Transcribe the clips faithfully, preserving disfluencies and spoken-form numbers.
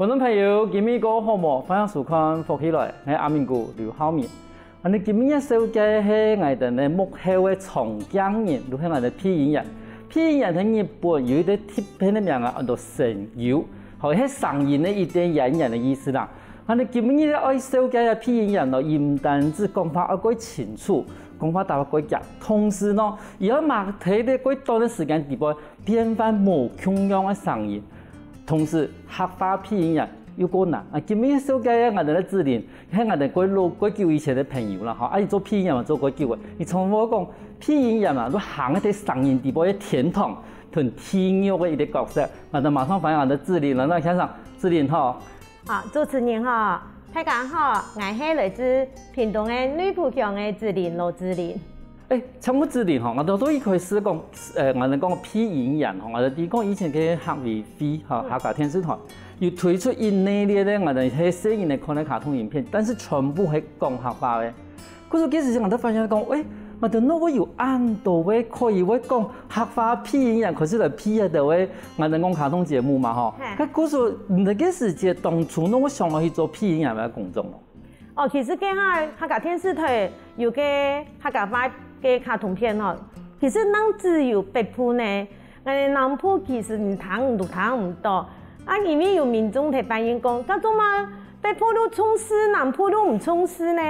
觀眾朋友，今晡日過好無？歡迎收看《福氣來》，𠊎阿明哥劉浩明。恁呢今晡日紹介係𠊎兜个幕後个長鏡人，就係𠊎兜配音員。配音員在日本有一個特別个名啊，安到聲優，吼，係聲音个一個演員个意思啦。恁呢今晡日愛紹介个配音員咯，佢毋單止講話愛蓋清楚，講話打得蓋遽，同時呢，佢愛嘛在這蓋短个時間底背變換無共樣个聲音。同時，客話配音員又過難。啊，今晡日紹介个𠊎兜个子琳，係𠊎兜蓋老、蓋久以前个朋友啦，吼。啊，佢做配音員嘛做蓋久个。佢常會講，配音員嘛，就行在聲音底背个天堂同地獄个一個角色。𠊎兜馬上歡迎𠊎兜子琳，來，來，先生，子琳吼。好，主持人好，大家好，𠊎係來自屏東个內埔鄉个子琳，羅子琳。 誒，請問子琳吼，𠊎兜對一開始講，呃，𠊎兜講配音員吼，𠊎兜知講以前个客委會吼，客家電視台有推出一系列个𠊎兜係細人仔看个卡通影片，但是全部係講客話个。可是該時節𠊎兜發現講，誒，𠊎兜哪會有恁多位可以會講客話配音員，開始來配合到个𠊎兜講卡通節目嘛吼。該故所，你在該時節當初哪會想要去做配音員个工作咯？ 哦，其實該下客家電視台有個客家話个卡通片吼，其實正只有北部呢，𠊎南部其實你聽毋聽毋著。啊，因為有民眾在反映講，該做麼北部都重視，南部都毋重視呢？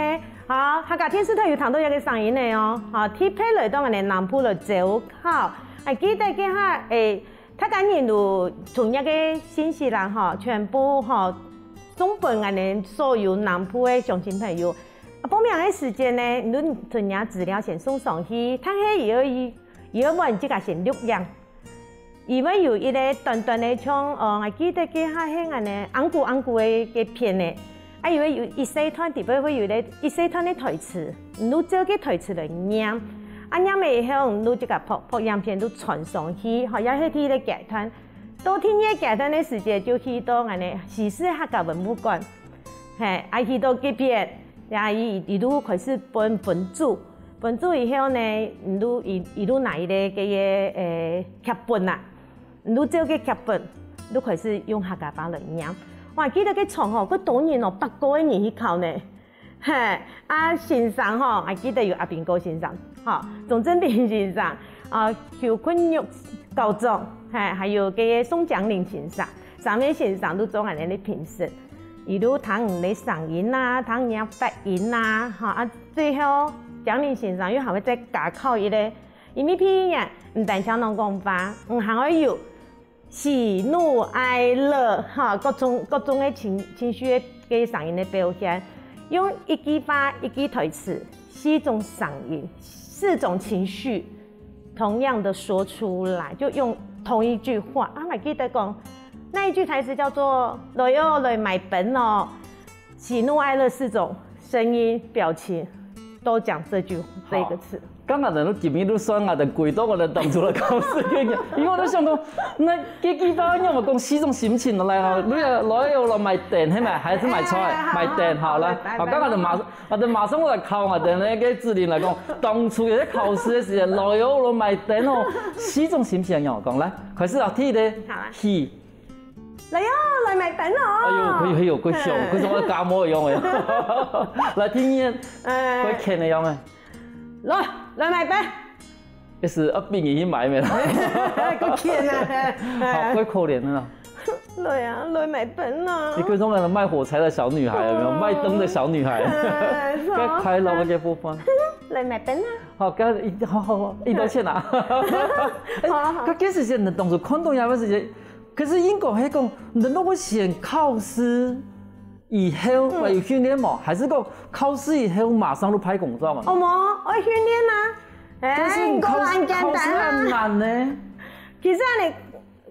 啊，客家電視台有聽著這個聲音呢哦，啊，特別來到𠊎南部來招考。啊，記得該下，誒， 大家人都從這個信息啦吼，全部吼送分𠊎兜所有南部个鄉親朋友。啊，報名个時間呢，你就將資料先送上去，但係佢愛，佢愛問自家先錄影。佢會有一個短短个像，哦，𠊎記得該下係𠊎兜紅姑紅姑个該片呢。 啊，佢會有一小段，底背會有一個一小段个台詞，你就照該台詞來唸。啊，唸了以後，你就自家拍，拍影片就傳上去，吼，這係第一個階段。到第二個階段个時節，就去到𠊎兜西勢客家文物館，嘿，啊，去到該片，啊，佢，佢就開始分，分組，分組以後呢，你就，佢，佢就拿一個該個，誒，劇本啊，你就照該劇本，你就開始用客家話來唸。哇，記得該場吼，該當多人哦，百過個人去考呢。 嘿，啊，先生吼，𠊎記得有阿兵哥先生，吼，鍾正平先生，啊，邱坤玉校長，嘿，還有該個宋江林先生，三位先生都做𠊎兜个評審。佢都聽你个聲音啊，聽你个發音啊，吼，啊，最後江林先生又還會再加考一個，因為配音員毋單淨講講話，嗯，還愛有 喜怒哀樂，哈，各種，各種个情，情緒个，个聲音个表現，用一句話、一句台詞，四種聲音、四種情緒，同樣的說出來，就用同一句話。啊，𠊎記得講，那一句台詞叫做「來哦，來買冰哦」，喜怒哀樂四種聲音、表情，都講這句，這個詞。 該𠊎兜今晡日就算𠊎兜歸到𠊎兜當初來考試个人，因為𠊎兜想講，該，該句話仰會講四種心情來吼，你來哦，來買冰，係無？還係買菜？買冰，好，來，好，該𠊎兜馬，𠊎兜馬上來考𠊎兜个子琳來講，當初个考試个時節，來哦，來買冰哦，四種心情仰會講？來，開始啊，第一個，好啊。喜， 來喲，來買冰哦！哎喲，可以，可以，有夠凶，可以像个家務一樣个。來，第二，哎。怪欠个樣个。來，來買冰。也是要逼你去買没啦？怪欠啊！好，怪可憐的啦。來啊，來買冰啊！你跟上那個賣火柴的小女孩有沒有？賣燈的小女孩，哎，是哦。該快樂的部分。來買冰啊！好，該一，好好好，一刀切啊！好好好。該其實是當初看到那段時間， 可是應該係講，你等會先考試以後，嗯。會有訓練無？還是講考試以後馬上就派工作嘛？哦，無，愛訓練啊。哎，但是你考，你講得恁簡單啊。考試很難呢。其實恁呢，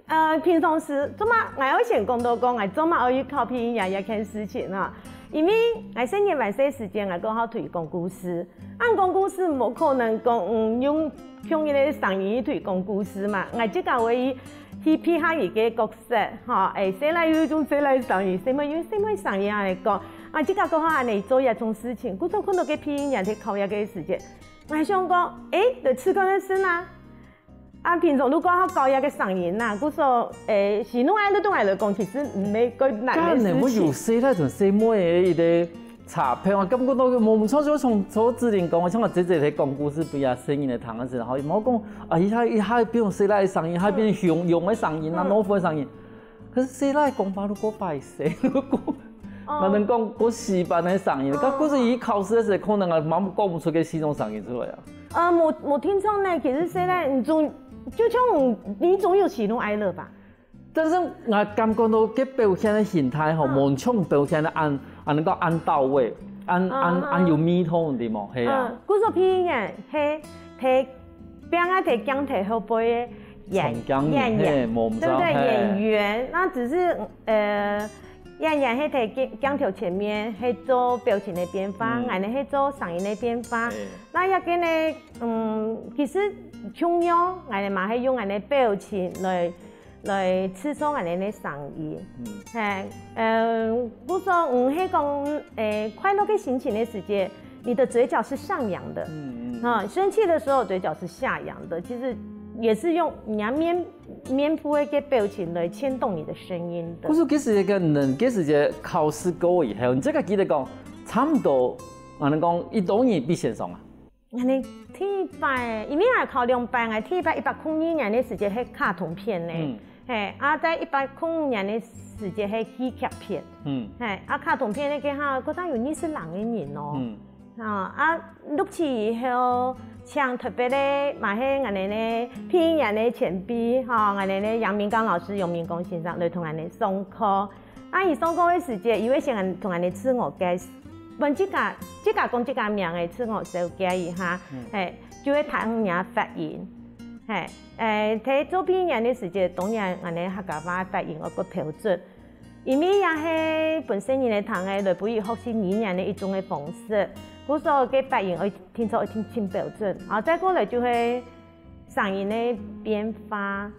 呃，平常時，做麼，𠊎愛先講到講，𠊎做麼愛去考配音員這件事情啊。因為𠊎細人還細時間，𠊎講好推廣故事， 恁講故事無可能講，嗯，用，用一個聲音去推廣故事嘛。𠊎自家會去配合一個角色，吼，哎，細賴又用細賴聲音，細妹用細妹聲音來講。啊，自家講下恁呢做這種事情，故所看到个配音員在考這個時節，𠊎想講，哎，就試看个事啊。啊，平常都講好高壓个聲音呐，故所，誒，喜怒哀樂對𠊎來講，其實毋係个難个事情。當然，𠊎有細倈同細妹个一個差別啊，感覺到無錯，就像周志玲講，像我姐姐在講故事，不要聲音的糖的時候，然後講啊，一下一下變細倈个聲音，一下變雄雄个聲音啊，嗯。老虎个聲音。可是細倈講話都過歹勢，都過，哦。哪能講過死板个聲音？哦。可是佢考試个時候，可能啊，嘛講毋出个四種聲音出來啊。 呃，無，無定著呢，其實細倈，你總，就像你，你總有喜怒哀樂吧？但是𠊎感覺到佢表現个形態吼，嗯。無像表現个恁，恁能夠恁到位，恁，恁，啊，恁有味道，對無？係啊。嗯，故所譬如講，係，係，邊个係鏡頭後背个演，從鏡頭，演員，係，無毋著，對不對？係。演員，那只是，呃，演員係在鏡，鏡頭前面，係做表情个變化，嗯。𠊎呢係做聲音个變化。係。 那這個呢，嗯，其實共樣，𠊎等嘛係用𠊎等个表情來，來製造𠊎等个聲音。嗯。係，嗯，故所，嗯，係講，誒，快樂个心情个時節，你的嘴角是上揚的。嗯，嗯。啊，生氣的時候嘴角是下揚的，其實也是用你的面，面部的一個表情來牽動你的聲音的。故所其實个人，其實个考試過以後，你這個記得講，差不多，啊，你講，一多年比先生啊。 𠊎呢第一擺，因為𠊎考兩擺，𠊎第一擺一百空二年个時節係卡通片呢，嗯。係，啊，在一百空五年个時節係戲劇片，嗯。係，啊，卡通片呢，該下，該下有二十零個人哦。嗯。啊，啊，錄取以後，請特別个，嘛係𠊎等个配音員个前輩，吼，𠊎等个楊明剛老師、楊明光先生來同𠊎等上課。 啊，佢上課个時節，佢會先同𠊎等自我介，問自家，自家講自家名个自我紹介一下，嗯。係，就會聽若發音，係，誒，在做配音員个時節，當然𠊎等客家話發音愛較標準，因為也係本身人个聽个，來不及學習語言个一種个方式，故所个發音愛定著愛定盡標準，啊，再過來就係 聲音个變化，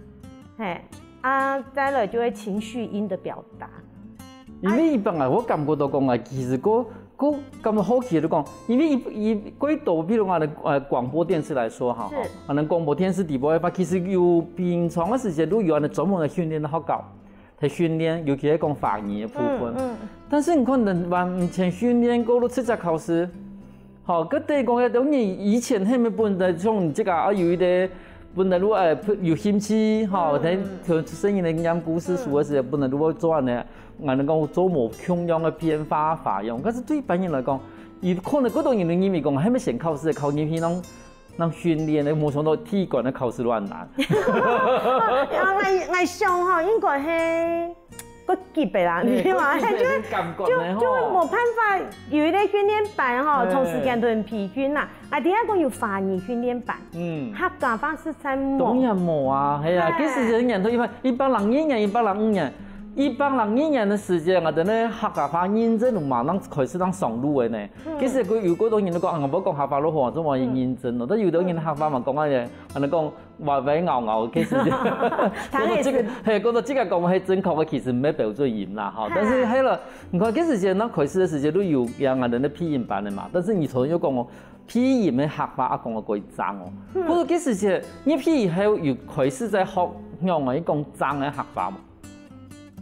係，啊，再來就係情緒音个表達。因為一般啊，𠊎感覺到講啊，其實个，个感覺好奇就講，因為一，一，過多，比如講，呃，廣播電視來說哈，是。吼，可能廣播電視直播个話，其實有平常个時節都有恁樣專門个訓練个學校。 去訓練，尤其係講華語个部分。嗯，嗯。但是你看，人完全訓練過了直接考試，吼，該等於講个等於以前係毋係本來像你這個啊，有一個本來就，呃，有興趣，吼，嗯。在，像細人仔唸故事書个時候，嗯。本來就會做恁樣，恁樣講做無共樣个變化、花樣。但是對一般人來講，佢可能過多人都認為講，係毋係先考試，考入去，然後 恁訓練个，無想到第一關个考試都恁難。啊，𠊎，𠊎想吼，應該係過急个啦，你知嘛？係，就係，有感覺呢，就，就吼。無辦法，有一個訓練班吼，嘿。長時間都很疲倦啦。啊，等下講有華語訓練班，嗯。客家話實在無。當然無啊，係啊，嘿。其實人家都一般，一般人一年，一般人五年， 一般人一年个時間啊，等於客家話認證嘛，正開始正上路个呢。嗯。其實有，有幾多人都講，啊，𠊎講客話都好，做麼个認證咯？嗯。但有的人客話嘛，講啊，恁樣講，歪歪拗拗，其實就，他也是。講到這個，嘿，講到這個講，嘿，正確个其實毋係標準音啦，吼。哈。但是，嘿啦，你看，其實現在開始个時間都有樣啊，人个配音班个嘛，但是你頭先有講哦，配音个客話啊，講个過正哦。嗯。不過，其實你配音還有，有開始在學，用个講正个客話嘛。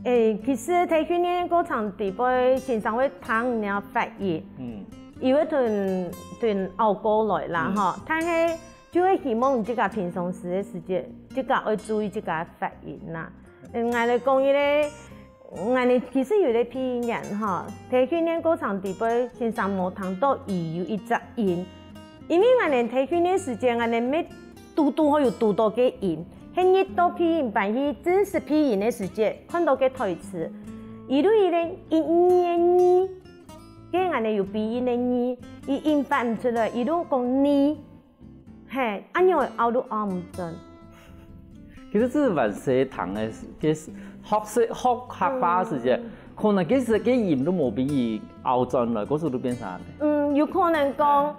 誒，其實在訓練過程底背，先生會聽你个發音，嗯。佢會同，同拗過來啦，嗯。吼。但係就會希望你自家平常時个時節，自家愛注意自家个發音啦。嗯，𠊎來講一個，𠊎呢其實有個配音員吼，在訓練過程底背，先生無聽到佢有一隻音， 因為𠊎等在訓練時節，𠊎等乜堵堵好有堵到个音，係入到配音班去正式配音个時節，看到个台詞，佢就一個一二个二，个𠊎等有鼻音个二，佢音發毋出來，佢就講呢，嘿，恁樣拗都拗毋準。 其實這係還細个个，个學識，學客話个時節，嗯。可能其實个音都無分佢拗轉來，故所就變成恁樣。嗯，有可能講，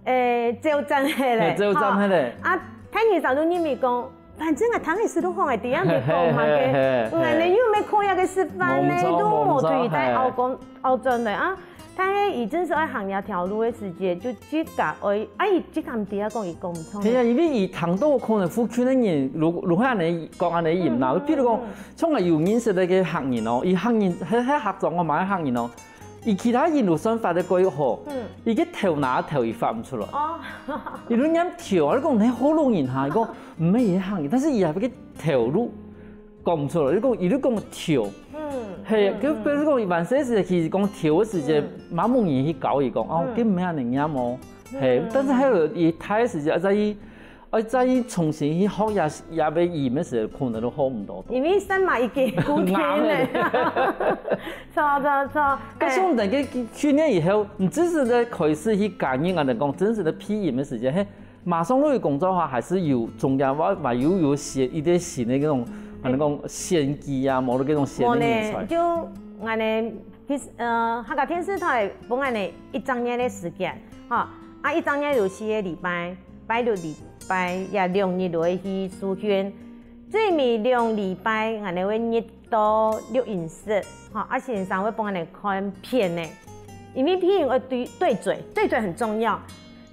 誒，走精忒咧，嘿，走精忒咧。吼，啊，大人儕都認為講，反正𠊎聽个時都好，𠊎知影佢講麼个，嘿，嘿，嘿，嘿。𠊎等又毋係靠這個食飯呢，無錯，都無對佢在拗講，拗轉來啊。但係佢真係愛行這條路个時節，就自家愛，啊，佢自家毋知啊，講佢講毋出。係啊，因為佢聽到可能附近个人，如，如果恁樣講恁樣音啦，嗯，譬如講，嗯。像𠊎有認識个一個客人哦，佢客人，係，係客庄哦，嘛係客人哦，佢其他音都算發得過好，嗯。佢个頭那頭佢發毋出來。哦。佢都念頭，佢講你好老人哈，佢講毋係佢客人，但是佢還个頭路講毋出來，佢講，佢就講頭。嗯，係，嗯，佢，嗯。比如講，萬歲時期講頭个時節，嗯。嘛無人去教佢講，哦，嗯。佢毋係恁樣念哦。係，嗯。但是還有佢大个時節，再去，再去重新去學也，也个音个時節，可能都學毋到。因為聲嘛已經固定了。硬个。著，著，著。但是𠊎等个訓練以後，你真實个開始去感應啊，人講真實个鼻音个時節，嘿，馬上落去工作个話，還是有中間，還，還有，有些一點新的那種，可能講先機啊，無那種新的人才。無呢，就𠊎呢，其實，呃，客家電視台分𠊎呢一整年的時間，哈，啊，一整年有四個禮拜，拜六、禮拜也兩日落去受訓，最尾兩禮拜，𠊎呢會入到錄音室，哈，啊，先生會幫𠊎呢看片呢，因為鼻音愛對，對嘴，對嘴很重要。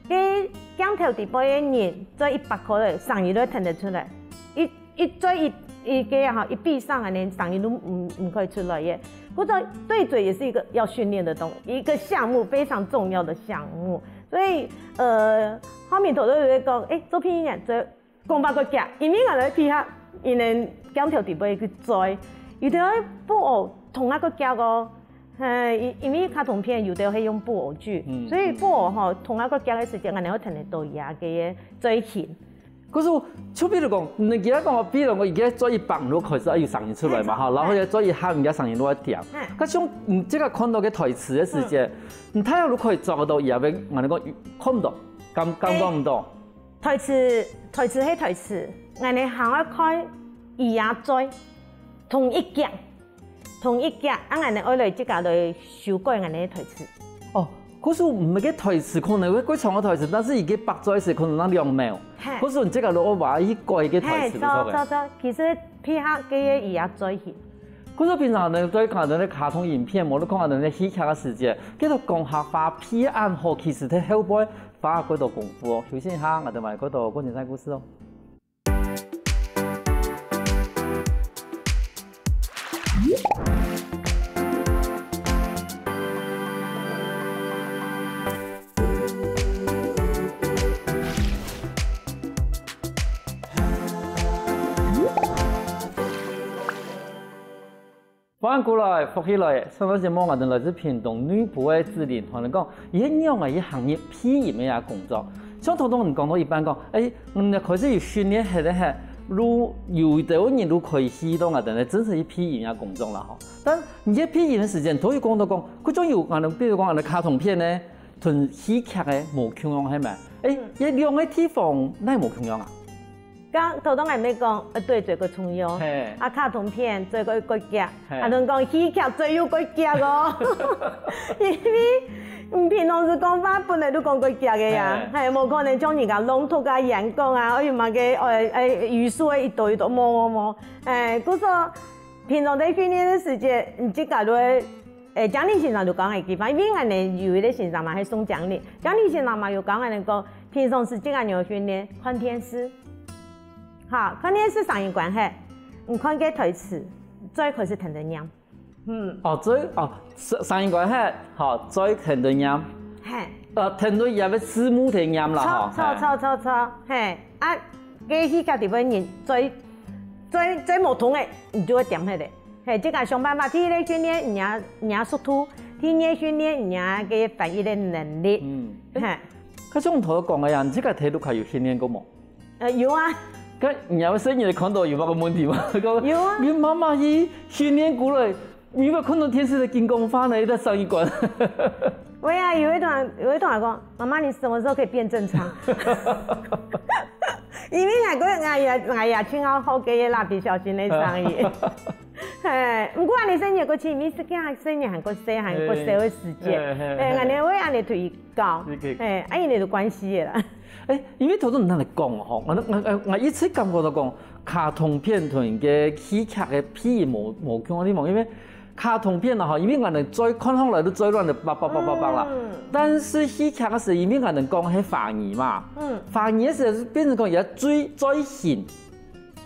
該鏡頭底背个人，嘴一擘開來，聲音都聽得出來。一，一嘴一，一个哈，一閉上，恁樣聲音都毋，毋可以出來耶。故所對嘴也是一個要訓練的東，一個項目，非常重要的項目。所以，呃，畫面頭都有在講，欸，做鼻音，嘴 講話過遽，因為𠊎來配合佢等鏡頭底背去嘴，有兜布偶動啊過遽哦，嘿，因，因為卡通片有兜係用布偶劇，嗯，所以布偶吼動啊過遽个時間，𠊎等會聽得到佢个嘴型。可是，就比如講，你今日講，比如講，佢个嘴一擘開始，啊，有聲音出來嘛，哈，然後佢个嘴一合，佢个聲音就會掉。嗯。可是，嗯，這個看到个台詞个時間，嗯，你大約都可以做得到，佢个，𠊎等講，看毋到，感，感覺毋到。 台詞，台詞係台詞，𠊎等還愛看佢个嘴，同一遽，同一遽，啊，𠊎等愛來自家來修改𠊎等个台詞。哦，可是毋係个台詞，可能會過長个台詞，但是佢个擘嘴時可能那兩秒，嘿。可是你自家都愛話去改个台詞，嘿，著，著，著，其實配合个佢个嘴型。可是平常呢，在看人个卡通影片，無就看人个戲劇个時節，佢个講客話鼻恁好，其實在後背 花幾多功夫哦。休息一下，𠊎等來過到過年个故事哦。歡迎過來，福氣來！上段節目𠊎等來自屏東內埔个子琳，同你講，佢係仰仔去行入鼻音个工作。像頭先你講到一半講，欸，嗯，開始有訓練，係係係，就有兜人就開始到𠊎等个真實去鼻音个工作啦吼。但你去鼻音个時間，頭先講到講，佢總有𠊎等，比如講𠊎等卡通片呢，同戲劇个無共樣係無？欸，這兩個地方哪無共樣啊？ 剛頭先𠊎乜講，呃，對嘴个重要。嘿。啊，卡通片嘴个過遽，嘿。啊，人講戲劇嘴又過遽哦。因為，嗯，平常時講話本來就講過遽个呀，嘿。嘿，無可能像人家朗讀啊、演講啊，哎，有麼个，呃，呃，語速个一多一多，無無無，哎，故所平常在訓練个時節，你自家就會 欸，江林先生就講一句話，因為𠊎等有一個先生嘛，係宋江林。江林先生嘛有講𠊎等講，平常時節𠊎等有訓練，看電視。好，看電視聲音關係，你看个台詞，嘴開始跈等唸。嗯。哦，嘴，哦，聲，聲音關係，好，嘴跈等唸。嘿。呃，跈等佢个字幕在唸啦，吼，著，著，嘿。著，著，著，嘿。 啊，該戲劇裡背人嘴，嘴，嘴無通个，你就愛恬忒咧。嘿，自家想辦法，第一个訓練你个，你个速度，第二个訓練你个翻譯个能力。嗯。嘿。可是𠊎頭先講个呀，你自家在屋下有訓練過無？呃，有啊。該你个細人仔看到有麼个問題嗎？有啊。你媽媽去訓練過來， 你有看到電視个金光發呢，一直上一關。會啊，有一段，有一段講，媽媽，你什麼時候可以變正常？因為𠊎个，𠊎也，𠊎也聽到好个蠟筆小新个聲音。嘿，毋過恁樣細人个，因為細人還過細，還過細个時間，嘿，嘿，嘿。嘿，恁樣會恁樣推高，嘿，啊，因為有關係个啦。欸，因為頭先你恁樣講吼，𠊎，𠊎，𠊎，𠊎一直感覺到講，卡通片同个戲劇个鼻音無，無共个地方，因為卡通片啊吼，因為𠊎等嘴看上來都嘴亂个，叭叭叭叭叭啦。但是戲劇个時，因為𠊎等講係華語嘛，華語个時變成講也嘴嘴型，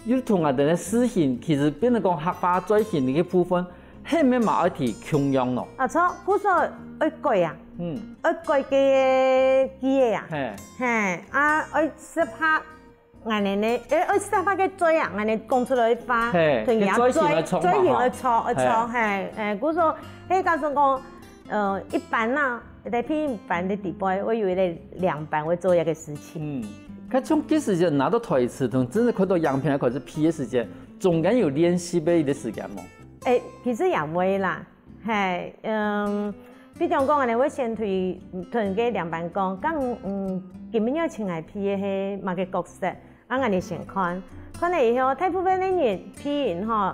又同𠊎等个字形其實變成講客話嘴型个部分，係毋係嘛愛提共樣咯？啊，著，故所愛改啊，嗯，愛改个句仔啊，嘿，嘿，啊，愛適合 𠊎等呢，誒，愛適合个嘴啊，𠊎等講出來个話，嘿，同人家嘴，个嘴型來唱嘛，嘴型來唱，來唱，嘿，誒，故所，嘿，假使講，呃，一班啊，在配音班个底背，會有一個兩班會做一個事情。嗯，該從該時節拿到台詞，同真正看到影片開始配个時間，中間有練習个一個時間無？誒，其實也會啦，嘿，嗯，比如講，𠊎等會先推，同該兩班講，講，嗯，今日要請來配个係麼个角色？ 啊，𠊎等先看，看了以後，大部分个人配音吼，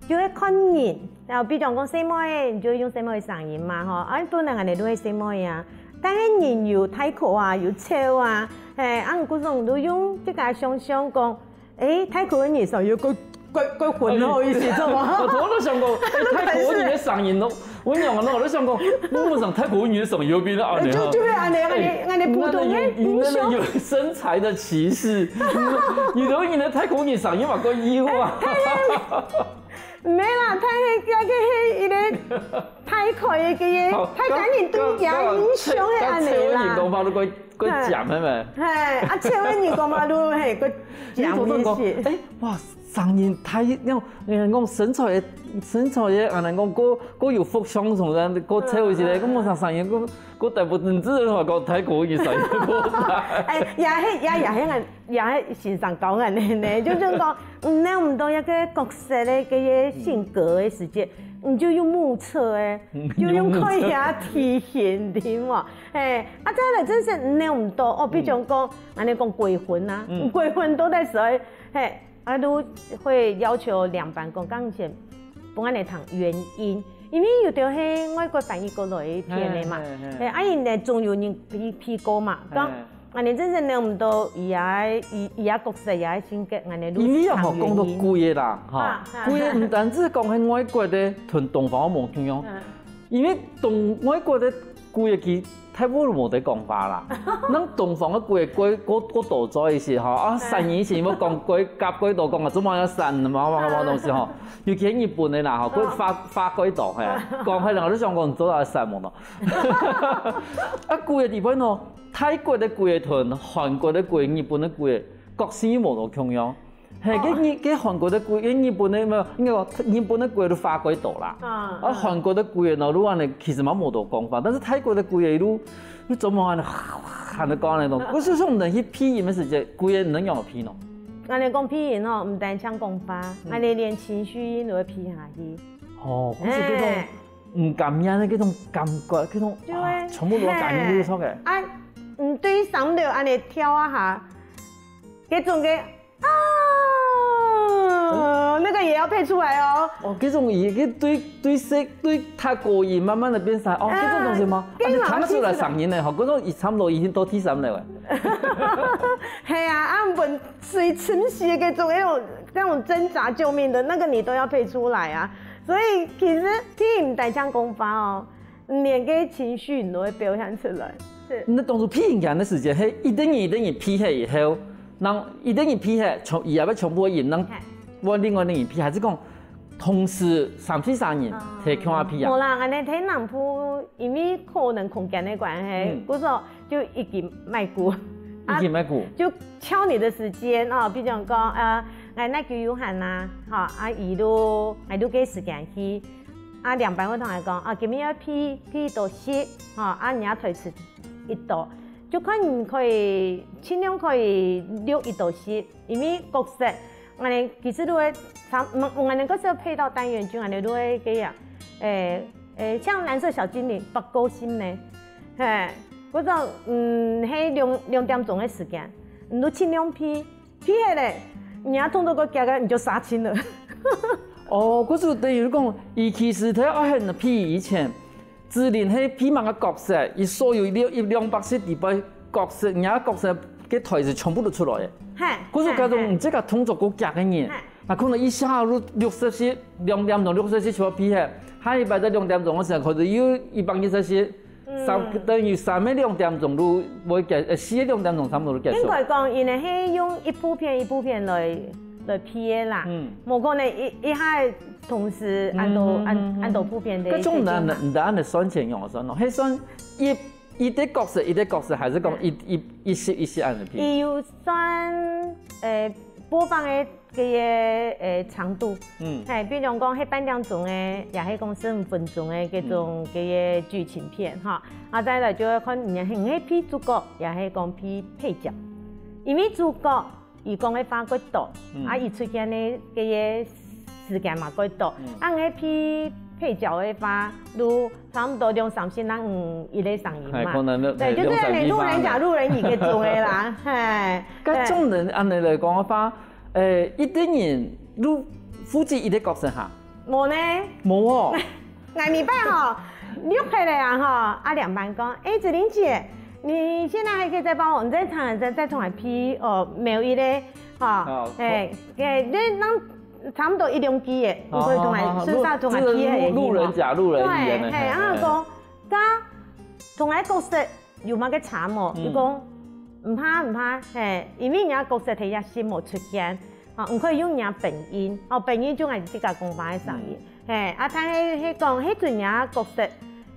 就會看人。然後比如講細妹仔，你就用細妹仔个聲音嘛，吼，啊，本來𠊎等都係細妹仔啊，但係人有大箍啊，有瘦啊，嘿，啊，故所都用自家想像講，誒，大箍个人想要過過過分好意思，知道嗎？我從來都想過，誒，大箍个人个聲音咯， 我仰般咯，我都想講，我們講大箍个人个聲音有變到恁樣哈。就就會恁樣，恁樣恁樣普通个音響。那有身材的歧視，有的人个大箍个人聲音嘛，怪異物啊。毋係啦，大箍个係一個大概个个，好，大概人對佢个印象係恁樣啦。講法都怪怪講係無？嘿，啊，笑个人講法都係怪講个係。誒，哇， 聲音大，你講，你講身材个，身材个，恁樣講，過過有福相同个，過瘦一些，過無啥聲音，過過大部分只係話講大箍个聲音過大。誒，也係也也係𠊎也係先生教𠊎个呢，就係講，嗯，你毋到一個角色个个性格个時節，你就用目測誒，就用看佢个體型，對無？誒，啊，再來真係你毋到哦，比如講，恁樣講鬼魂啊，鬼魂到底係，嘿。 啊，都會要求兩班講，講先分𠊎等聽原音，因為有兜係外國翻譯過來个片个嘛，嘿，啊，因為總有人配配過嘛，講，恁樣真正了毋到佢个佢佢个角色，佢个性格，恁樣都因為啊，吼，講到鬼个啦，哈，啊，啊，鬼个毋單止講係外國个同東方个無共樣，因為東外國个鬼个佢 大部分無得講話啦。咱東方个鬼个過過過多嘴一些吼，啊，三年前我講過，甲過多講啊，做麼个要三嘛嘛嘛東西吼。尤其日本个啦吼，過發發過多嘿，講開兩個就想講做到三無咯。啊，鬼个地方咯，泰國个鬼个同韓國个鬼、日本个鬼个，各式無同共樣。 嘿，該日該韓國个鬼，該日本个無，應該講日本个鬼都發過多啦。啊，啊，韓國个鬼呢，如果呢，其實嘛無多講法，但是泰國个鬼个都，都專門喊喊个講那種。不是說我們去配音个時節，鬼个能用配喏。恁樣講配音吼，毋單淨講話，恁樣連情緒音都會配下去。哦，好似這種毋甘願个這種感覺，這種啊，全部都感覺出來。啊，嗯，對上頭恁樣跳啊下，這種个 啊，那個也要配出來哦。哦，這種也對對色對他過癮，慢慢的變成哦，這種東西嗎？啊，你聽得出來聲音呢，吼，這種已差不多已經到第三了哎。係啊，啊，本水沉洗的這種那種那種掙扎救命的那個，你都要配出來啊。所以其實配音毋單淨講話哦， 連个情緒你都會表現出來。係。你當初配音个時節，係一個人一個人配合以後，然後一個人配合，全佢也愛全部个音，然後換另外一個人配，還係講同時三四儕人提共下配啊？無啦，恁樣在南部，因為可能空間个關係，故所就一個麥克，一個麥克，就敲你个時間哦，比如講，呃，𠊎哪久有閒啊，吼，啊，佢都，𠊎都該時間去。 啊，兩班會同佢講，啊，今日要配配多息，吼，啊，你要推遲一多，就看你可以盡量可以錄一多息，因為角色，𠊎等其實都會差，嗯，𠊎等角色配到單元劇，𠊎等都會這樣，誒誒，像藍色小精靈，八個心呢，嘿，𠊎講，嗯，係兩兩點鐘个時間，你都盡量配。 配合咧，你也動作過遽个，你就殺青了。哦，故所等於講，佢其實在愛喊配以前，指定係配麼个角色，佢所有一一兩百集裡背角色，人家角色个台詞全部都出來个。嘿，故所假如你這個動作過遽个人，嘿，那可能一下就六十集，兩點鐘六十集就要配合。下一擺在兩點鐘个時間，可能又一百二十四，三，等於三个兩點鐘就會結，呃，四个兩點鐘差不多就結束。應該講，因為係用一部片一部片來，來配个啦。嗯。無可能一，一下同時恁多，嗯，恁，嗯，嗯。恁多部片个。該種人，時間嘛。你，你恁樣算錢用算咯？係算一，一个角色，一个角色，還係講一，嗯。一，一集一集恁樣配？佢有算，呃，播放个 个个，呃，長度。嗯。嘿，比如講，係半點鐘个，也係講十五分鐘个這種，嗯。个个劇情片哈。啊，再來就愛看你係，你係配主角，也係講配配角。因為主角佢講个話較多，嗯。啊，佢出現个个个時間嘛較多。嗯。啊，你係配配角个話，就差不多兩三集，那，嗯，一个聲音嘛。哎，可能就，對，就是恁樣，兩三集嘛。路人甲、路人乙該種个啦，嘿。該種人恁樣來講个話， 誒，一个人就負責一个角色哈？無呢。無哦。𠊎每擺吼，錄起來啊吼，啊，領班講：「誒，子玲姐，你現在還可以再幫我，你再唱，再，再重來配哦，某一个，哈，哦，誒，誒，那，那差不多一兩句耶，你可以重來，好，好，好，順續重來配。」路，路人甲、路人乙啊，對，嘿，嘿，啊，嘿。講，他，重來角色 有麼个差無？嗯。佢講，毋怕，毋怕，嘿，因為若角色係也係無出現，吼，你可以用若本音，哦，本音就係自家講話个聲音，嗯。嘿，啊，但係，係講，係準若角色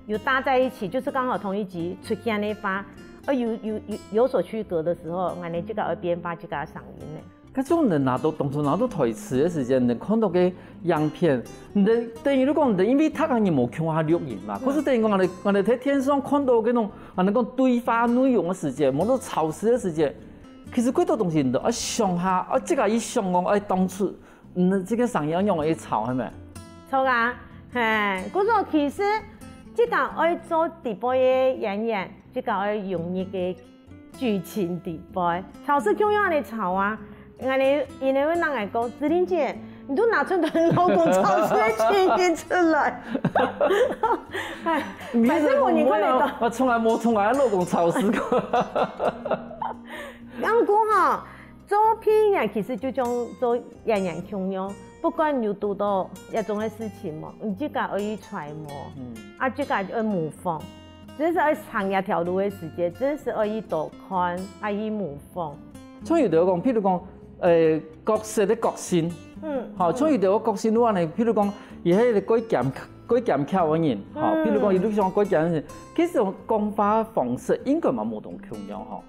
有搭在一起，就是剛好同一集出現个話，呃，有，有，有，有所區隔的時候，恁樣自家會變化自家个聲音呢。 該種人拿到，當初拿到台詞个時間，你看到个影片，你等，等於你講，你等因為大家人無共下錄音嘛，嗯。可是等於講，𠊎等，𠊎等在電視上看到該種，𠊎等講對話內容个時間，無到吵死个時間，其實幾多東西你都愛想下，愛自家去想講，哎，當初，嗯，這个聲音愛仰般去吵，係無？著啊，嘿，故所其實自家愛做底背个演員，自家愛融入个 劇情底背，吵是共樣恁樣吵啊。𠊎等，𠊎等會拿來講，子玲姐，你都拿出你老公吵死个情形出來。哎，反正我，你看得到。我從來無從來老公吵死過。毋過吼，做配音其實就像做演員共樣，不管你有堵到這種个事情無，你自家愛去揣摩，嗯。啊，自家愛模仿。 真係愛行這條路个時節，真係愛去多看，愛去模仿。像有兜講，譬如講，呃，角色个個性，嗯，吼，像有兜个個性，你話呢，譬如講，佢係一个較嚴、較嚴格个人，吼，嗯。譬如講，佢就像較嚴格个人，其實用講話方式應該嘛無同共樣吼。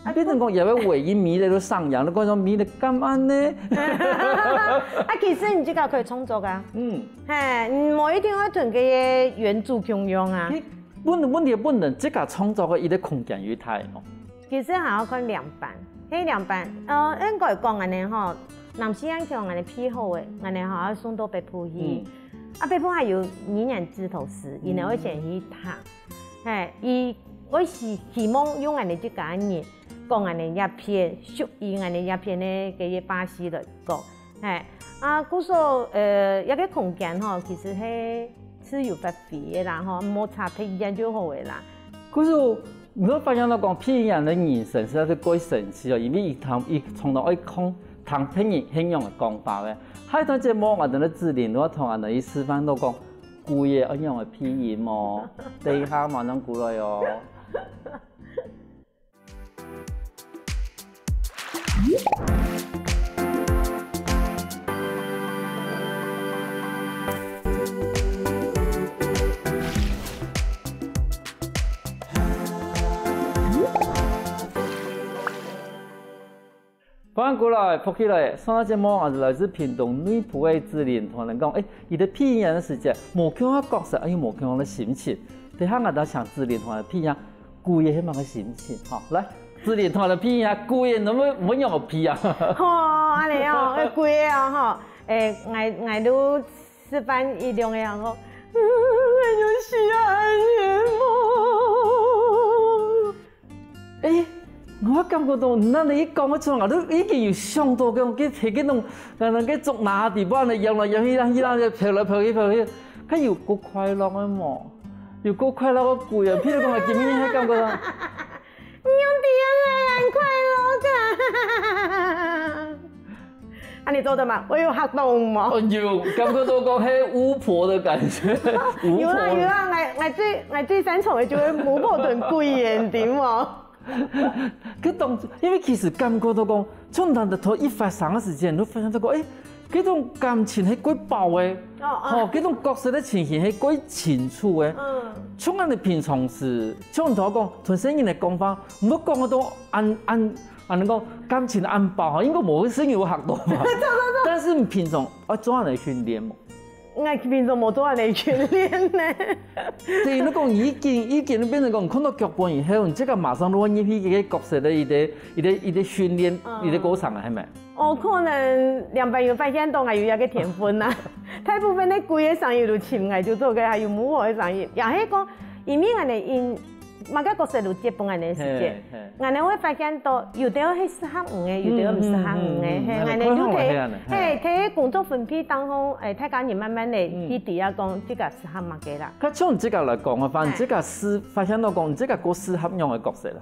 啊，變成講，也會為佢迷了都上揚，你講說迷了幹嘛呢？啊，其實你自家可以創作啊。嗯。嘿，你無一定愛同个原著共樣啊。 問，問題本人自家創作个一个空間有大無？其實還要看領班，係領班，呃，應該講恁樣吼，南四縣腔恁樣配好个，恁樣吼，愛送到北部去。嗯。啊，北部還有語言治療師，嗯。佢等會先去聽。嘿，佢會希，希望用恁樣自家个人，講恁樣這片，屬於恁樣這片个，个个巴西來講。 嘿，啊，故所，呃，這个空間吼，其實係自由發揮个啦，吼，無差別一樣就好个啦。故所，你會發現到講，配音員个人生實在係過神奇哦，因為佢聽，佢從頭愛看，聽別人係仰般講話个。下一段節目，𠊎等个子玲，𠊎同𠊎等佢示範到講，鬼仔愛仰般配音哦，等一下馬上過來哦。 歡迎過來，福氣來！上个節目啊，來自屏東內埔个子玲同𠊎等講，誒，佢在配音个時節，無共樣个角色，還有無共樣个心情。等下𠊎等請子玲同𠊎等配音，鬼仔係麼个心情？吼，來，子玲同𠊎等配音，鬼仔，你會，會仰般配啊？吼，恁樣哦，誒，鬼仔哦，吼，誒，𠊎，𠊎都示範一兩个啊，吼，嗯，𠊎就死啊，恁樣哦。 誒，𠊎感覺到，你恁樣一講个時候，𠊎都已經有想到講，該，該種，該，該竹林下底背呢，搖來搖去，搖來搖去，飄來飄去，飄去，該有夠快樂个無？有夠快樂个鬼啊！譬如講，今日還感覺到，你用點啊，恁快樂个。恁樣做得嗎？會有嚇著無？哦，有，感覺到講係巫婆个感覺，巫婆。有啦有啦，𠊎𠊎最𠊎最擅長个就係巫婆同鬼个，對無？該當，因為其實感覺到講，像當頭一發生个時間，你發現到講，欸，該種感情係過飽个，哦哦，吼，該種角色个情形係過清楚个。嗯，像恁樣平常時，像你頭講，同細人仔講話，毋好講到恁恁 恁樣講感情恁飽吼，應該無細人仔會嚇著吧？但是你平常愛做恁樣訓練無？𠊎平常無做恁樣訓練呢。對，你講已經已經變成講，看到劇本以後，你這個馬上就會入去這個角色个一個一個一個訓練，嗯，一個過程啊，係無？哦，可能兩班有發現到𠊎有這個天分啊。大部分个鬼个聲音都尋𠊎就做个，還有巫婆个聲音，也係講，因為𠊎个音 麼个角色都接分恁樣時節，嘿，嘿，𠊎等會發現到有兜係適合你个，有兜毋適合你个，嗯，嗯，嗯，嘿，嗯，𠊎等就可以，看好了，嘿，嘿，可以工作分配當中，欸，大家人慢慢个去知啊講，這個適合麼个啦。該從這個來講个話，你這個係發現到講，你這個較適合樣个角色啦？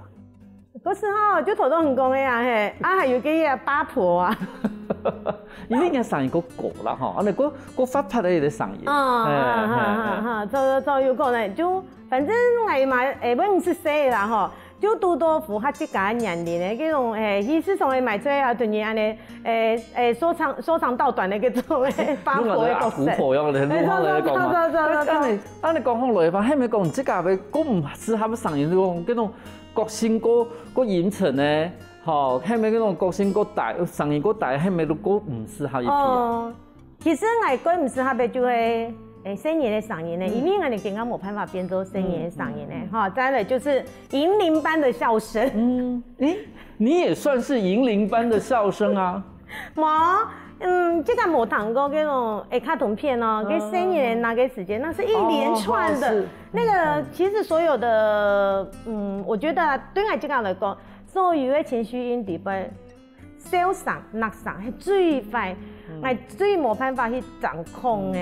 較適合，就頭先你講个啊，嘿，啊，還有個啊，八婆啊。因為人家聲音較高啦，吼，恁樣較較活潑个一個聲音。哦，嘿，哈哈哈哈，做做做，有可能就 反正𠊎嘛，欸，本身係細啦吼，就堵到符合自家个年齡个，該種欸，去市場个賣菜啊，同人恁樣，欸欸，說長說長道短个該種欸，八婆个角色。巫婆樣个，嘿，弄好來講嘛。對對對對對。恁樣恁樣講好來話，係毋係講自家个較毋適合个聲音，就講該種個性較較陰沉个，吼，係毋係該種個性較大，聲音較大，係毋係都較毋適合一片啊？哦， 其實𠊎較毋適合个就係，欸，細人个聲音呢，因為𠊎等根本無辦法變做細人个聲音呢，吼，再來就是銀鈴般的笑聲。嗯，欸，你也算是銀鈴般的笑聲啊。無，嗯，這個無聽過該種欸卡通片哦，該細人个那個時間，那是一連串的，哦，是。那個其實所有的，嗯，我覺得對𠊎自家來講，所有个情緒音底背， 笑聲、哭聲係最壞，𠊎最無辦法去掌控个。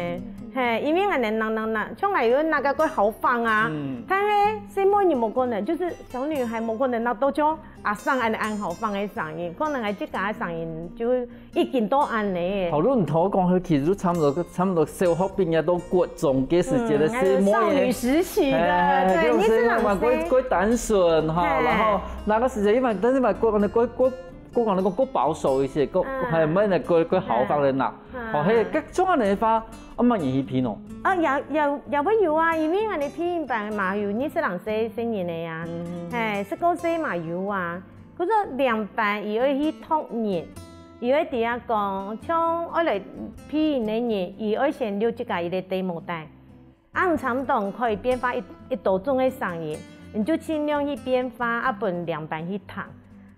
嘿，因為𠊎等人人人，像𠊎有哭个較豪放啊，但係細妹人無可能，就是小女孩無可能哭到像阿桑恁恁豪放个聲音，可能𠊎自家个聲音就已經到恁樣。好，你頭講，其實都差不多，差不多小學畢業到國中个時節个細妹。嗯，還有少女時期的，嘿，對，你是哪歲？過過單純哈，嘿。然後那個時節，因為但是嘛，過過過 過講你講過保守一些，過還有慢慢過過豪放个啦。哦，嘿，該種樣个話，啊，慢慢去變哦。啊，也也也會有啊，因為𠊎等配音班嘛有二十零歲細人个啊，嘿，十九歲嘛有啊。可是兩班佢愛去讀人，佢愛知啊講，像愛來配音个人，佢愛先了解自家一個demo帶。 啊，你差不多可以變化一一多種个聲音，你就盡量去變化，啊，分兩班去聽。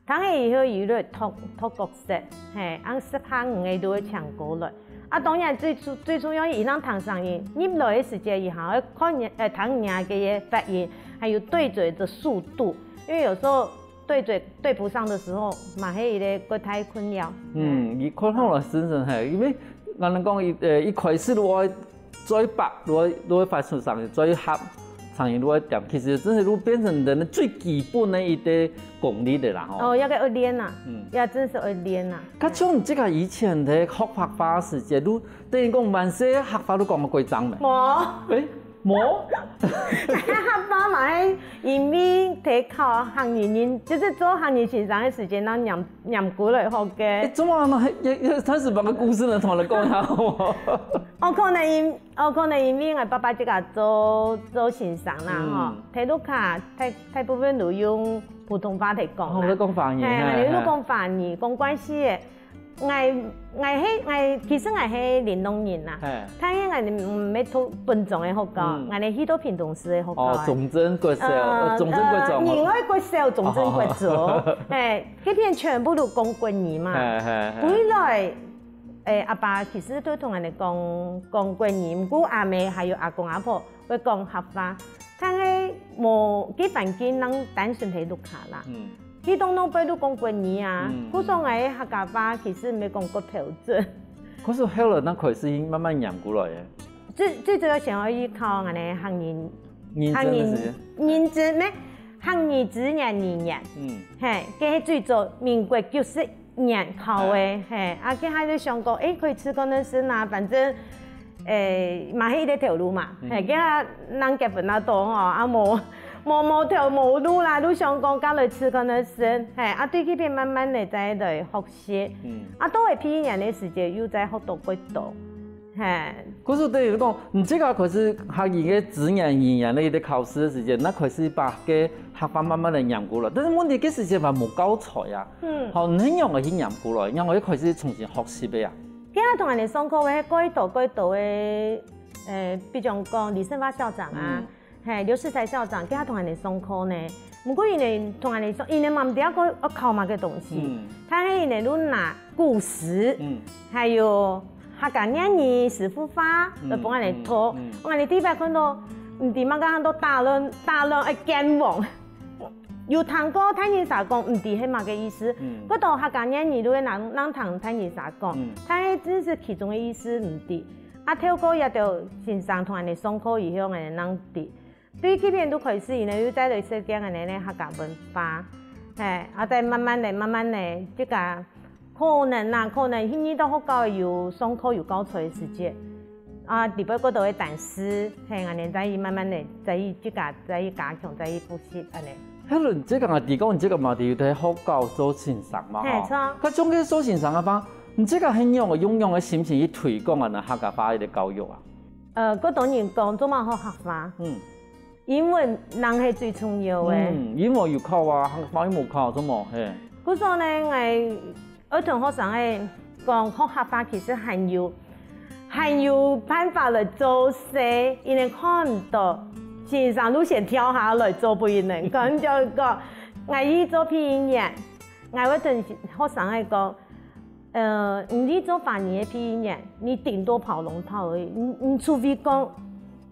聽了以後，佢就會讀讀角色，嘿，啊，適合你个就會請過來。啊，當然最主最重要，佢正聽聲音，入來个時節，佢還愛看人，呃，聽人家个發音，還有對嘴的速度，因為有時候對嘴對不上的時候，嘛係一個不太困擾。嗯，你看好了，先生嘿，因為𠊎等講一呃一開始的話， 嘴巴就會就會發出聲音，嘴合聲音就會點，其實這係就變成人最基本个一個功力个啦吼。哦，這個愛練啊，嗯，這真係愛練啊。該像你自家以前在學客話時節，就等於講滿世界客話都講到過正咩？無。欸，無？客話嘛，係因為在考客語人，就是做客語先生个時間，然後念念過來學个。欸，做麼个嘛？也也，但是把個故事呢，同我講一下好無？哦，可能因 哦，可能因為𠊎爸爸自家做做先生啦吼，在屋下大大部分都用普通話在講啦。哦，在講華語，嘿，嘿，嘿。𠊎就講華語，講慣勢个。𠊎𠊎係𠊎其實𠊎係林東人啦，嘿。但係𠊎毋係讀本庄个學校，嗯。𠊎係去到屏東市个學校。哦，中正國小，呃，呃，中正國中。呃，仁愛國小，中正國中，哦。嘿，該片全部都講國語嘛。嘿，嘿，嘿。回來 欸，阿爸其實都同𠊎等講講國語，毋過阿姆還有阿公阿婆會講客話，但係無，該環境正單純在屋下啦。嗯。去到外背就講國語啊，嗯，故所𠊎个客家話其實毋係講過標準。可是後來正開始慢慢念過來个。最最主要想愛依靠𠊎等客語，認真个時間。客語認真咩？客語自然語言。嗯。嘿，該係最早民國九十年考个，嘿，啊，該下就想講，欸，可以試看仔先啊，反正，欸，嘛係一个頭路嘛，嘿，該下人結婚啊多吼，啊無無無頭無路啦，就想講，該來試看仔先，嘿，啊，對該片慢慢个再來學習，啊，到了畢業个時節又再學到幾多，嘿。故所等於講，你這个開始學語个職業語言个一个考試个時節，該開始把該客話慢慢个念過來，但是問題該時節嘛無教材啊。 嗯，好，你係仰仔去念過來，仰仔一開始重新學習个啊？佢下同𠊎兜上課个，該多該多个，呃，比如講李勝發校長啊，嘿，劉世才校長，佢下同𠊎兜上課呢。毋過佢呢，同𠊎兜上，佢呢嘛毋知愛考，愛考麼个東西，但係佢呢就拿古詩，還有客家諺語、師傅話來分𠊎兜讀。𠊎兜第一擺看到，毋知麼个喊做打亂，打亂个劍王。 有聽過大人儕講，毋知係麼个意思。該兜客家諺語就會人，人聽大人儕講，但係正式其中个意思毋知。啊，透過這兜先生同𠊎兜上課以後，𠊎兜正知。對該片就開始，佢呢又再來設計𠊎兜个客家文化，嘿，啊，再慢慢个、慢慢个，這个 可能啦，可能去遇到學校有上課有教材个時節，啊，裡背過多个單詞，嘿，𠊎兜再去慢慢个，再去自家，再去加強，再去複習，恁呢。係咯，你這个啊，你講你這个嘛，就在學校做先生嘛，吼。嘿，著。該總个做先生个話，你這个係仰仔用仰个心情去推廣𠊎兜客家話个教育啊？呃，過多人講，做麼个學客話？嗯。 英文正係最重要个。嗯，英文有考啊，客話又無考，做麼个？嘿。故所呢，𠊎愛同學生仔講，學客話其實還有，還有辦法來做事，佢兜看毋到，先生就先跳下來做分佢兜。講就講，𠊎去做配音員，𠊎會同學生仔講， 呃，你去做華語个配音員，你頂多跑龍套而已。你，你除非講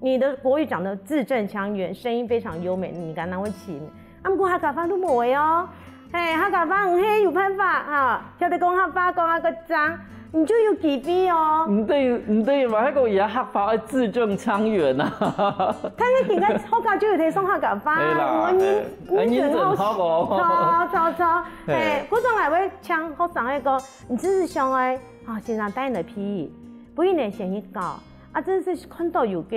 你的國語講得字正腔圓，聲音非常優美，人家正會請。啊，毋過客家話就無个哦。嘿，客家話毋係有辦法哈，曉得講客話講啊个正，你就有機會哦。毋對，毋對嘛，該个也客話愛字正腔圓啊。但是人家學校就有在上客家話，係啦，我認，嘿，認真好，認真好哦。著，著，著。嘿。嘿，故所𠊎會請學生仔講， 你只係想愛，啊，先生帶你來配音，分佢兜先去教，啊，正式看到有个，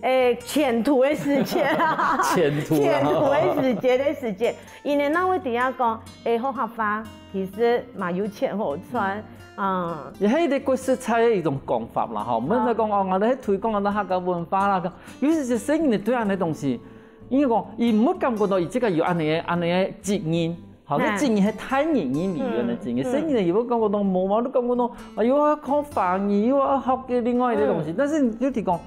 欸，前途个時節啊，前途啊。前途个時節个時節，佢兜正會知影講，欸，學客話其實嘛有錢好賺，啊。也係一个較實在个一種講法啦，吼。毋係講哦，𠊎兜去推廣𠊎兜客家文化啦，有時節細人仔對恁呢東西，因為講，佢毋會感覺到佢自家有恁呢个，恁呢个責任。 好，嘿。該責任係大人，你理論个責任。嗯。細人仔又會感覺到無嘛，你感覺到，哎喲，愛學華語，又愛學个另外一个東西。嗯。但是你就提講，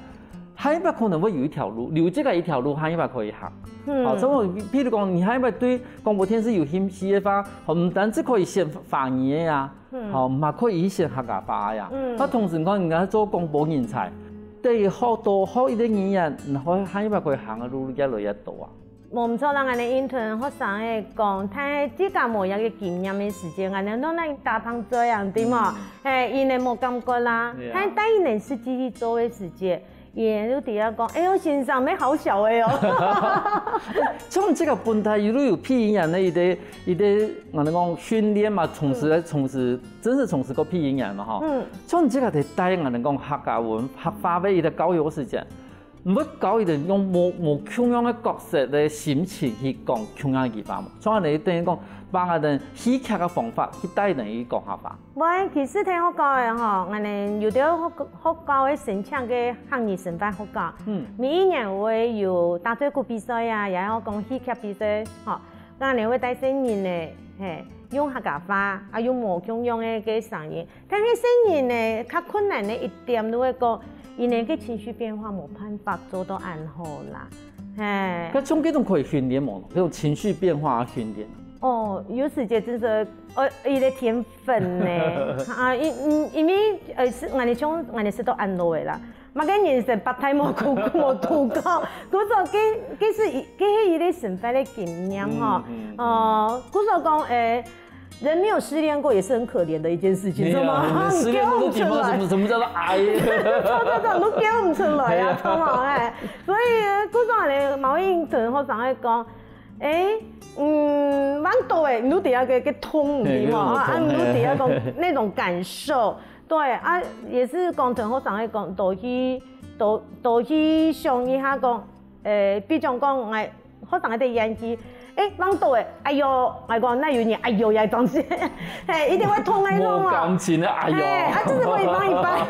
下一擺可能會有一條路，留這个一條路，下一擺可以行。嗯。好，所以我，譬如講，你下一擺對廣播電視有興趣个話，好，毋單止可以選華語个啊，嗯。好，嘛可以選客家話个啊。嗯。啊，同時講，人家做廣播人才，對，學多學一个語言，然後下一擺可以行个路越來越多啊。 無毋著啦，𠊎兜intern學生仔講，但係自家無這个經驗个時節，𠊎兜當然打碰嘴啊，對無？嗯。嘿，佢兜無感覺啦。對啊。但係等佢兜實際去做个時節，佢兜就知影講，哎喲，先生乜好笑个哦。像這个本來佢就有配音員个一个，一个，𠊎兜講訓練嘛，從事，嗯。從事，真係從事過配音員嘛，吼。嗯。像這个在帶𠊎兜講客家文、客話个一个教育个時節， 毋會教佢兜用無，無共樣个角色个心情去講共樣个話無？像恁呢等於講，把𠊎兜戲劇个方法去帶佢兜去講客話。喂，其實在學校个吼，𠊎兜有兜學，學校个申請个客語生活學校，嗯。每一年會有打嘴鼓比賽啊，也有講戲劇比賽，吼，𠊎兜會帶細人仔，嘿，用客家話，啊，用無共樣个，个聲音。 但係細人仔，較困難个一點，就係講，佢兜个情緒變化無辦法做到恁好啦。嘿。該像這種可以訓練無？這種情緒變化个訓練。哦，有時節真係，呃，一个天分呢。啊，因，因，因為，呃，係，𠊎兜像，𠊎兜係到恁老个啦。麼个人生百態無苦，無苦過。故所，這，這係一，這係一个生活个經驗吼。嗯，嗯，嗯。哦，故所講，誒， 人沒有失戀過也是很可憐的一件事情，沒有，知道嗎？你失戀都聽不到什麼，你叫不出來。什麼叫做愛。對，對，對，都叫不出來啊，哎呀。知道嗎？哎，所以，故所呢，毛應成學生會講，哎，嗯，蠻多誒，你都知影个个痛，嘿，對嗎？啊，那種痛，你都知影講那種感受，對啊，也是講同學生來講，多去多多去想一下講，誒，比如講，哎，學生个演技，誒，蠻多誒，哎喲，來講，那有點哎喲呀，東西，嘿，一定會痛那種哦。無感情的，哎喲。嘿，啊，就是會一半一半。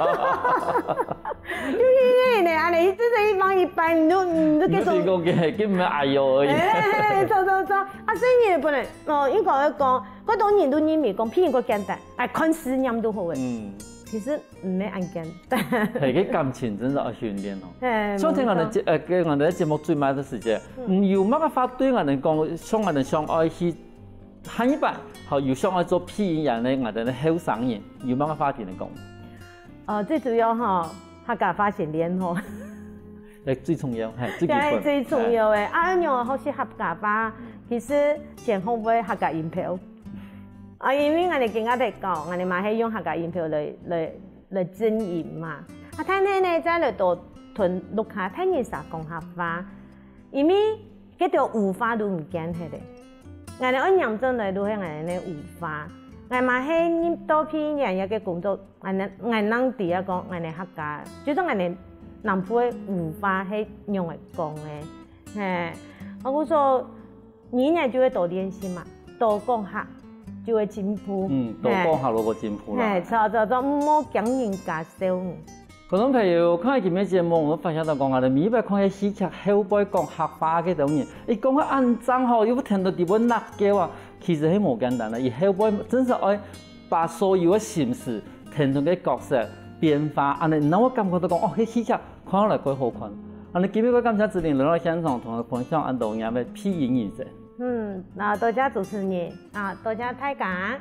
就因為呢，安尼，真的一半一半，你都你都你都結束。講个，根本哎喲而已。哎，走走走，啊，所以你本來哦，應該講，好多人都認為講，譬如講簡單，哎，看字念都好誒。嗯，其實毋係恁簡單。嘿，个感情真係愛訓練哦。嘿，所以聽我們節，呃，跟我們的節目最尾个時間，嗯，有麼个話對我們講，像我們想愛去下一擺，好，有想愛做配音員个，我們的後生人，有麼个話對你講？ 呃，最主要吼，客家話先練好。誒，最重要，嘿，最基本。對，最重要誒。啊，恁樣學習客家話，其實先學會客家音標。啊，因為𠊎等今下在教，𠊎等嘛係用客家音標來來來正音嘛。啊，但係呢，再來多同屋下大人儕講客話，因為該條文化都毋見忒咧。 𠊎等愛念轉來都係𠊎等个文化。𠊎嘛係入到配音員个工作，𠊎等𠊎等知啊講𠊎等客家，就係𠊎等南部个文化係仰仔講个。嘿，啊，故所語言就會多練習嘛，多講客就會進步。嗯，多講客就會進步啦。嘿，著著著，毋好驚人家笑。 觀眾朋友，看今日節目，𠊎發現到講啊，每一擺看个戲劇後背講客話个東西，佢講个恁正吼，又聽到底背辣椒啊，其實係無簡單个，佢後背真係愛把所有个心思、聽眾个角色變化，安尼，然後感覺到講，哦，該戲劇看落來蓋好看。安尼今日个感謝子玲來到現場，同𠊎分享恁多樣个配音人生。嗯，那多謝主持人啊，多謝大家。